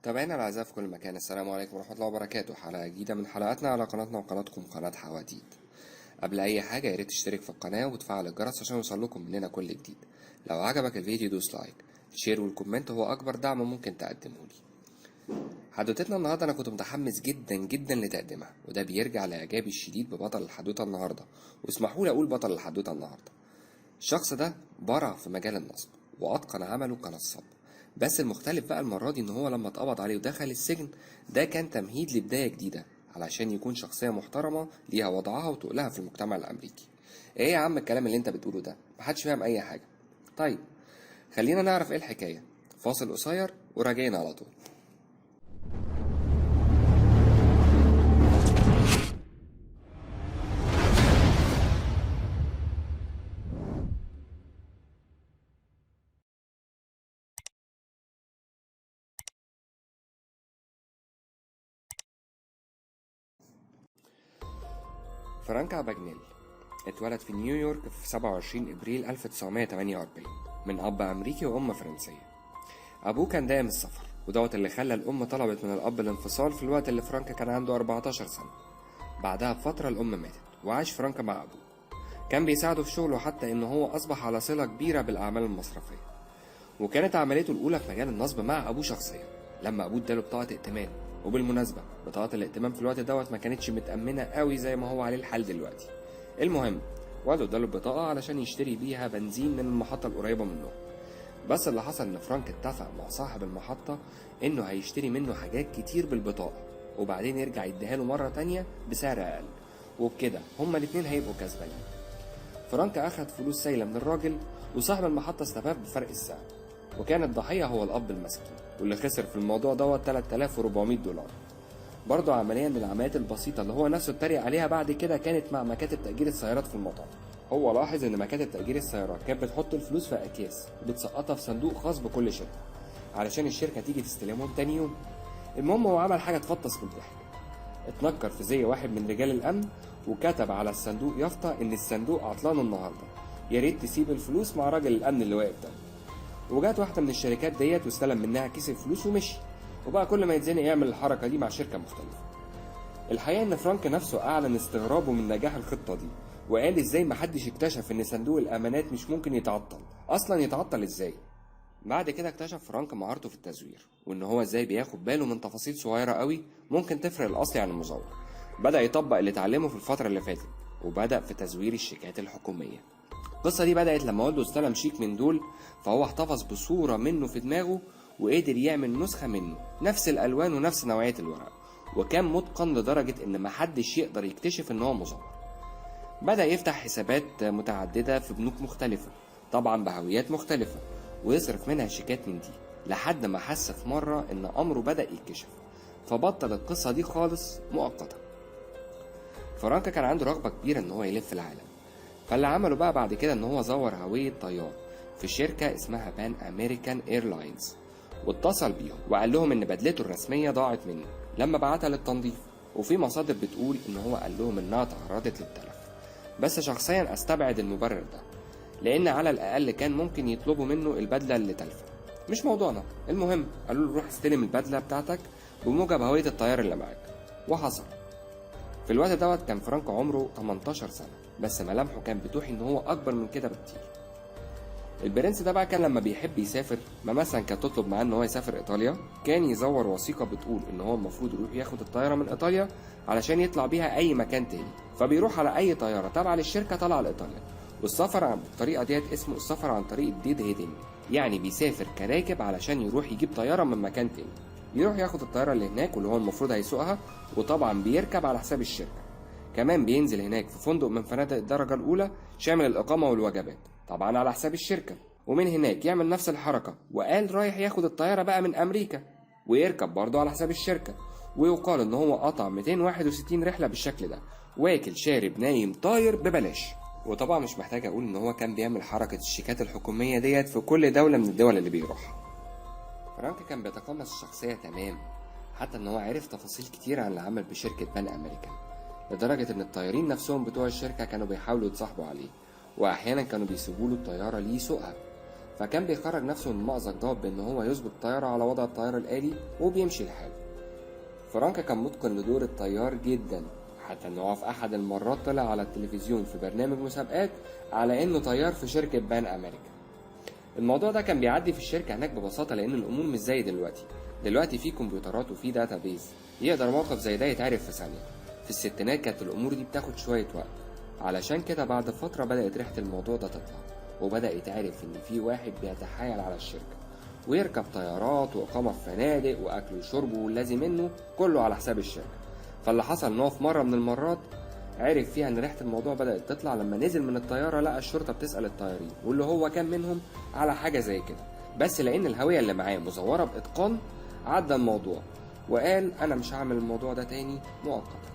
متابعينا الأعزاء في كل مكان، السلام عليكم ورحمة الله وبركاته. حلقة جديدة من حلقاتنا على قناتنا وقناتكم قناة حواديت. قبل أي حاجة ياريت تشترك في القناة وتفعل الجرس عشان يوصلكم مننا كل جديد. لو عجبك الفيديو دوس like، ال share وال comment هو أكبر دعم ممكن تقدمه لي. حدوتتنا النهاردة أنا كنت متحمس جدا جدا لتقديمها، وده بيرجع لإعجابي الشديد ببطل الحدوتة النهاردة، واسمحوا لي أقول بطل الحدوتة النهاردة. الشخص ده برع في مجال النصب وأتقن عمله كنصاب، بس المختلف بقى المرة دي إن هو لما اتقبض عليه ودخل السجن ده كان تمهيد لبداية جديدة علشان يكون شخصية محترمة ليها وضعها وتقلها في المجتمع الأمريكي. إيه يا عم الكلام اللي أنت بتقوله ده؟ محدش فاهم أي حاجة. طيب خلينا نعرف إيه الحكاية. فاصل قصير وراجعين على طول. فرانك أباجنيل اتولد في نيويورك في 27 إبريل 1948 من أب أمريكي وأم فرنسية. أبوه كان دائم السفر، ودوت اللي خلى الأم طلبت من الأب الانفصال في الوقت اللي فرانك كان عنده 14 سنة. بعدها بفترة الأم ماتت وعاش فرانك مع أبوه، كان بيساعده في شغله حتى إن هو أصبح على صلة كبيرة بالأعمال المصرفية. وكانت عمليته الأولى في مجال النصب مع أبوه شخصيا لما أبوه اداله بطاقة ائتمان. وبالمناسبة بطاقة الائتمان في الوقت دوت ما كانتش متأمنة قوي زي ما هو عليه الحال دلوقتي. المهم والده اداله البطاقة علشان يشتري بيها بنزين من المحطة القريبة منه. بس اللي حصل إن فرانك اتفق مع صاحب المحطة إنه هيشتري منه حاجات كتير بالبطاقة وبعدين يرجع يديها له مرة تانية بسعر أقل، وبكده هما الاتنين هيبقوا كسبانين. فرانك أخد فلوس سايلة من الراجل وصاحب المحطة استفاد بفرق السعر، وكان الضحية هو الأب المسكين واللي خسر في الموضوع دوت $3400. برضه عملية من العمليات البسيطة اللي هو نفسه اتريق عليها بعد كده كانت مع مكاتب تأجير السيارات في المطار. هو لاحظ إن مكاتب تأجير السيارات كانت بتحط الفلوس في أكياس وبتسقطها في صندوق خاص بكل شركة علشان الشركة تيجي تستلمهم تاني يوم. المهم هو عمل حاجة تفطس من الضحك، اتنكر في زي واحد من رجال الأمن وكتب على الصندوق يافطة إن الصندوق عطلان النهاردة، يا ريت تسيب الفلوس مع راجل الأمن اللي واقف ده. وجات واحدة من الشركات ديت واستلم منها كيس الفلوس ومشي، وبقى كل ما يتزنق يعمل الحركة دي مع شركة مختلفة. الحقيقة إن فرانك نفسه أعلن استغرابه من نجاح الخطة دي، وقال إزاي محدش اكتشف إن صندوق الأمانات مش ممكن يتعطل، أصلا يتعطل إزاي؟ بعد كده اكتشف فرانك مهارته في التزوير، وإن هو إزاي بياخد باله من تفاصيل صغيرة قوي ممكن تفرق الأصلي عن المزور. بدأ يطبق اللي اتعلمه في الفترة اللي فاتت وبدأ في تزوير الشيكات الحكومية. القصة دي بدأت لما والده استلم شيك من دول، فهو احتفظ بصورة منه في دماغه وقدر يعمل نسخة منه نفس الألوان ونفس نوعية الورق، وكان متقن لدرجة إن محدش يقدر يكتشف إن هو مزور. بدأ يفتح حسابات متعددة في بنوك مختلفة طبعا بهويات مختلفة ويصرف منها شيكات من دي، لحد ما حس في مرة إن أمره بدأ يتكشف فبطل القصة دي خالص مؤقتا. فرانك كان عنده رغبة كبيرة إن هو يلف العالم، فاللي عمله بقى بعد كده إن هو زور هوية طيار في شركة اسمها Pan American Airlines، واتصل بيهم وقال لهم إن بدلته الرسمية ضاعت منه لما بعتها للتنظيف، وفي مصادر بتقول إن هو قال لهم إنها تعرضت للتلف، بس شخصيا أستبعد المبرر ده لأن على الأقل كان ممكن يطلبوا منه البدلة اللي تلفت. مش موضوعنا. المهم قالوا له روح استلم البدلة بتاعتك بموجب هوية الطيار اللي معاك، وحصل. في الوقت دوت كان فرانك عمره 18 سنة، بس ملامحه كان بتوحي إن هو أكبر من كده بكتير. البرنس ده بقى كان لما بيحب يسافر، ما مثلا كانت تطلب معاه إن هو يسافر إيطاليا، كان يزور وثيقة بتقول إن هو المفروض يروح ياخد الطيارة من إيطاليا علشان يطلع بيها أي مكان تاني، فبيروح على أي طيارة تابعة للشركة طالعة لإيطاليا. والسفر عن بالطريقة ديت اسمه السفر عن طريق ال deadheading، يعني بيسافر كراكب علشان يروح يجيب طيارة من مكان تاني، يروح ياخد الطيارة اللي هناك واللي هو المفروض هيسوقها، وطبعا بيركب على حساب الشركة. كمان بينزل هناك في فندق من فنادق الدرجة الأولى شامل الإقامة والوجبات طبعا على حساب الشركة، ومن هناك يعمل نفس الحركة وقال رايح ياخد الطيارة بقى من أمريكا ويركب برضه على حساب الشركة. ويقال إن هو قطع 261 رحلة بالشكل ده، واكل شارب نايم طاير ببلاش. وطبعا مش محتاج أقول إن هو كان بيعمل حركة الشيكات الحكومية ديت في كل دولة من الدول اللي بيروحها. فرانك كان بيتقمص الشخصية تمام، حتى إن هو عرف تفاصيل كتير عن العمل بشركة Pan American، لدرجة إن الطيارين نفسهم بتوع الشركة كانوا بيحاولوا يتصاحبوا عليه، وأحيانا كانوا بيسيبوا له الطيارة ليه يسوقها. فكان بيخرج نفسه من المأزق ده بإن هو يظبط الطيارة على وضع الطيار الآلي وبيمشي الحال. فرانك كان متقن لدور الطيار جدا، حتى إن هو في أحد المرات طلع على التلفزيون في برنامج مسابقات على إنه طيار في شركة بان أمريكا. الموضوع ده كان بيعدي في الشركة هناك ببساطة، لأن الأمور مش زي دلوقتي. دلوقتي في كمبيوترات وفي database يقدر موقف زي ده يتعرف في ثانية. في الستينات كانت الأمور دي بتاخد شوية وقت، علشان كده بعد فترة بدأت ريحة الموضوع ده تطلع، وبدأ يتعرف إن في واحد بيتحايل على الشركة ويركب طيارات وإقامة في فنادق وأكل وشرب واللازم منه كله على حساب الشركة. فاللي حصل إن هو في مرة من المرات عرف فيها إن ريحة الموضوع بدأت تطلع لما نزل من الطيارة لقى الشرطة بتسأل الطيارين واللي هو كان منهم على حاجة زي كده، بس لأن الهوية اللي معاه مزورة بإتقان عدى الموضوع وقال أنا مش هعمل الموضوع ده تاني مؤقتا.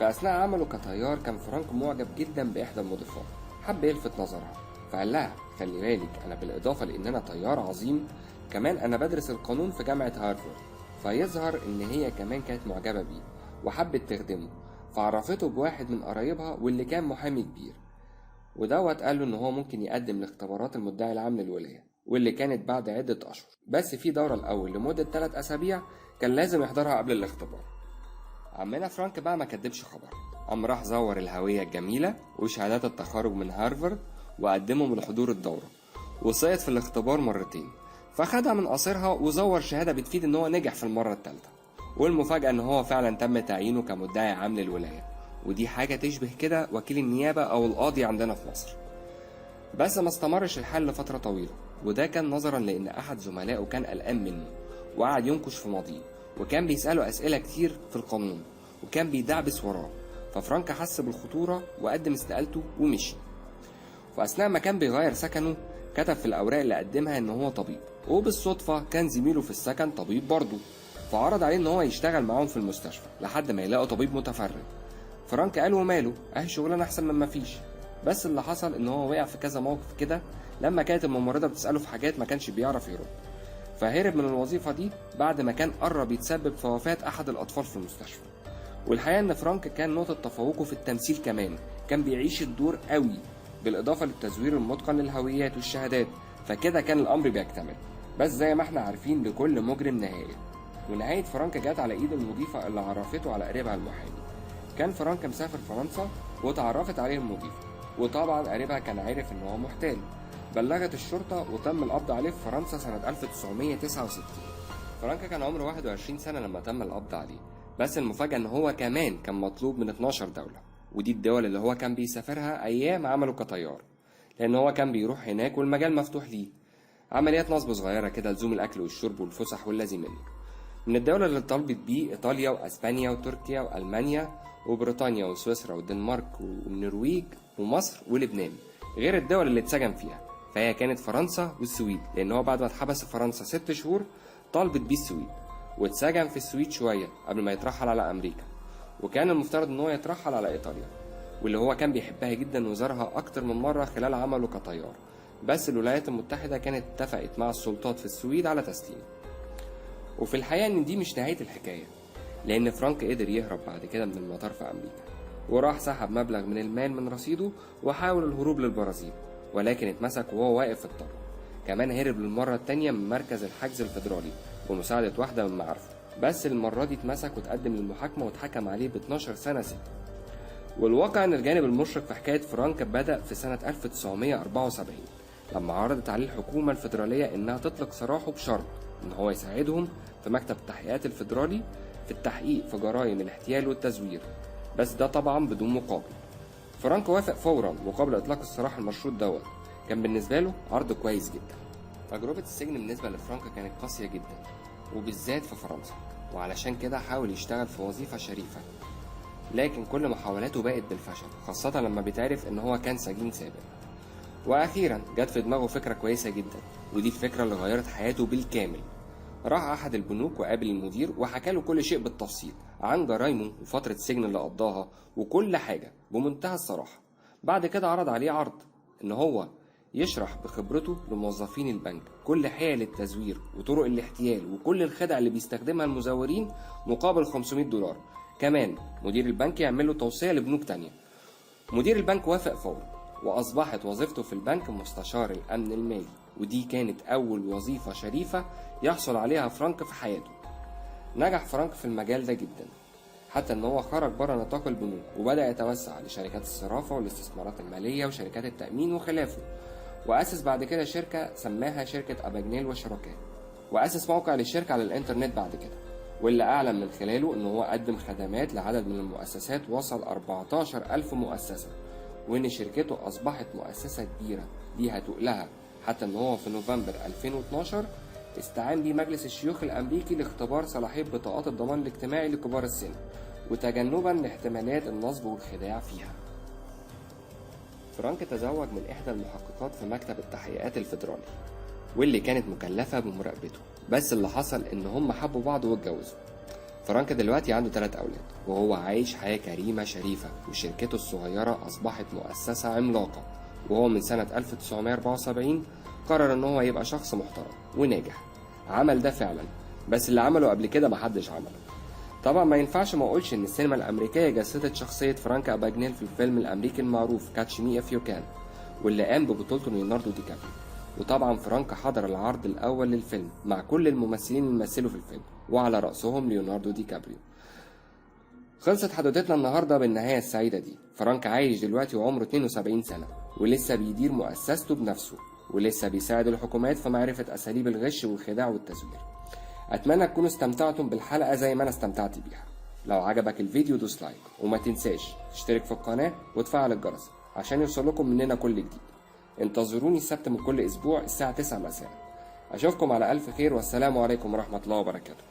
فأثناء عمله كطيار كان فرانك معجب جدا بإحدى المضيفات، حب يلفت نظرها فقال لها خلي بالك أنا بالإضافة لأن أنا طيار عظيم كمان أنا بدرس القانون في جامعة هارفارد. فيظهر إن هي كمان كانت معجبة بيه وحبت تخدمه، فعرفته بواحد من قرايبها واللي كان محامي كبير، ودوت قال له إن هو ممكن يقدم لاختبارات المدعي العام للولاية واللي كانت بعد عدة أشهر، بس في دورة الأول لمدة 3 أسابيع كان لازم يحضرها قبل الاختبار. عمنا فرانك بقى ما كدبش خبر، قام راح زور الهوية الجميلة وشهادات التخرج من هارفارد وقدمهم لحضور الدورة، وسقط في الاختبار مرتين، فخدها من قصيرها وزور شهادة بتفيد إن هو نجح في المرة الثالثة. والمفاجأة إن هو فعلا تم تعيينه كمدعي عام للولاية، ودي حاجة تشبه كده وكيل النيابة أو القاضي عندنا في مصر. بس ما استمرش الحال لفترة طويلة، وده كان نظرا لأن أحد زملائه كان قلقان منه وقعد ينكش في ماضيه، وكان بيسأله أسئلة كتير في القانون وكان بيدعبس وراه. ففرانك حس بالخطورة وقدم استقالته ومشي. وأثناء ما كان بيغير سكنه كتب في الأوراق اللي قدمها إن هو طبيب، وبالصدفة كان زميله في السكن طبيب برضه، فعرض عليه إن هو يشتغل معاهم في المستشفى لحد ما يلاقوا طبيب متفرغ. فرانك قال وماله، أهي شغلانة أحسن من مفيش. بس اللي حصل إن هو وقع في كذا موقف كده لما كانت الممرضة بتسأله في حاجات ما كانش بيعرف يرد، فهرب من الوظيفة دي بعد ما كان قرب يتسبب في وفاة أحد الأطفال في المستشفى. والحقيقة إن فرانك كان نقطة تفوقه في التمثيل كمان، كان بيعيش الدور قوي بالإضافة للتزوير المتقن للهويات والشهادات، فكده كان الأمر بيكتمل. بس زي ما احنا عارفين لكل مجرم نهاية، ونهاية فرانك جت على إيد المضيفة اللي عرفته على قريبها المحامي. كان فرانك مسافر فرنسا وتعرفت عليه المضيفة، وطبعا قريبها كان عارف إن هو محتال. بلغت الشرطة وتم القبض عليه في فرنسا سنة 1969. فرانك كان عمره 21 سنة لما تم القبض عليه، بس المفاجأة إن هو كمان كان مطلوب من 12 دولة، ودي الدول اللي هو كان بيسافرها أيام عمله كطيار، لأن هو كان بيروح هناك والمجال مفتوح ليه. عمليات نصب صغيرة كده لزوم الأكل والشرب والفسح واللازم منه. من الدولة اللي طلبت بيه إيطاليا وأسبانيا وتركيا وألمانيا وبريطانيا وسويسرا والدنمارك والنرويج ومصر ولبنان، غير الدول اللي اتسجن فيها، فهي كانت فرنسا والسويد، لأن هو بعد ما اتحبس في فرنسا 6 شهور طالبت بيه السويد، واتسجن في السويد شوية قبل ما يترحل على أمريكا. وكان المفترض إن هو يترحل على إيطاليا واللي هو كان بيحبها جدا وزارها أكتر من مرة خلال عمله كطيار، بس الولايات المتحدة كانت اتفقت مع السلطات في السويد على تسليمه. وفي الحقيقة إن دي مش نهاية الحكاية، لأن فرانك قدر يهرب بعد كده من المطار في أمريكا، وراح سحب مبلغ من المال من رصيده وحاول الهروب للبرازيل، ولكن اتمسك وهو واقف في الطريق. كمان هرب للمرة التانية من مركز الحجز الفيدرالي بمساعدة واحدة من معارفه، بس المرة دي اتمسك وتقدم للمحاكمة واتحكم عليه ب 12 سنة سجن. والواقع إن الجانب المشرق في حكاية فرانك بدأ في سنة 1974 لما عرضت عليه الحكومة الفيدرالية إنها تطلق سراحه بشرط إن هو يساعدهم في مكتب التحقيقات الفيدرالي في التحقيق في جرائم الاحتيال والتزوير، بس ده طبعا بدون مقابل. فرانك وافق فورا مقابل إطلاق السراح المشروط دوت، كان بالنسبة له عرض كويس جدا. تجربة السجن بالنسبة لفرانك كانت قاسية جدا، وبالذات في فرنسا، وعلشان كده حاول يشتغل في وظيفة شريفة، لكن كل محاولاته بقت بالفشل، خاصة لما بيتعرف إن هو كان سجين سابق. وأخيرا جت في دماغه فكرة كويسة جدا، ودي الفكرة اللي غيرت حياته بالكامل. راح أحد البنوك وقابل المدير وحكى له كل شيء بالتفصيل عن جرايمه وفترة السجن اللي قضاها وكل حاجة بمنتهى الصراحة. بعد كده عرض عليه عرض إن هو يشرح بخبرته لموظفين البنك كل حيل التزوير وطرق الاحتيال وكل الخدع اللي بيستخدمها المزورين مقابل $500. كمان مدير البنك يعمل له توصية لبنوك تانية. مدير البنك وافق فورا، وأصبحت وظيفته في البنك مستشار الأمن المالي، ودي كانت أول وظيفة شريفة يحصل عليها فرانك في حياته. نجح فرانك في المجال ده جدا، حتى ان هو خرج بره نطاق البنوك وبدأ يتوسع لشركات الصرافة والاستثمارات المالية وشركات التأمين وخلافه. وأسس بعد كده شركة سماها شركة أباجنيل وشركاء، وأسس موقع للشركة على الإنترنت بعد كده، واللي أعلن من خلاله إن هو قدم خدمات لعدد من المؤسسات وصل 14,000 مؤسسة، وإن شركته أصبحت مؤسسة كبيرة ليها تقلها. حتى إن هو في نوفمبر 2012 استعان بيه مجلس الشيوخ الأمريكي لاختبار صلاحية بطاقات الضمان الاجتماعي لكبار السن، وتجنبا لاحتمالات النصب والخداع فيها. فرانك تزوج من إحدى المحققات في مكتب التحقيقات الفيدرالي، واللي كانت مكلفة بمراقبته، بس اللي حصل إن هم حبوا بعض واتجوزوا. فرانك دلوقتي عنده 3 أولاد، وهو عايش حياة كريمة شريفة، وشركته الصغيرة أصبحت مؤسسة عملاقة. وهو من سنة 1974 قرر إن هو يبقى شخص محترم وناجح. عمل ده فعلا، بس اللي عمله قبل كده محدش عمله. طبعا ما ينفعش ما اقولش ان السينما الامريكيه جسدت شخصيه فرانك اباجنيل في الفيلم الامريكي المعروف Catch Me If You Can، واللي قام ببطولته ليوناردو دي كابريو. وطبعا فرانك حضر العرض الاول للفيلم مع كل الممثلين اللي مثلوا في الفيلم، وعلى راسهم ليوناردو دي كابريو. خلصت حدوتتنا النهارده بالنهايه السعيده دي. فرانك عايش دلوقتي وعمره 72 سنه، ولسه بيدير مؤسسته بنفسه، ولسه بيساعد الحكومات في معرفه اساليب الغش والخداع والتزوير. أتمنى تكونوا استمتعتم بالحلقة زي ما أنا استمتعت بيها. لو عجبك الفيديو دوس like، وما تنساش تشترك في القناة وتفعل الجرس عشان يوصلكم مننا كل جديد. انتظروني السبت من كل أسبوع الساعة 9 مساء. أشوفكم على ألف خير، والسلام عليكم ورحمة الله وبركاته.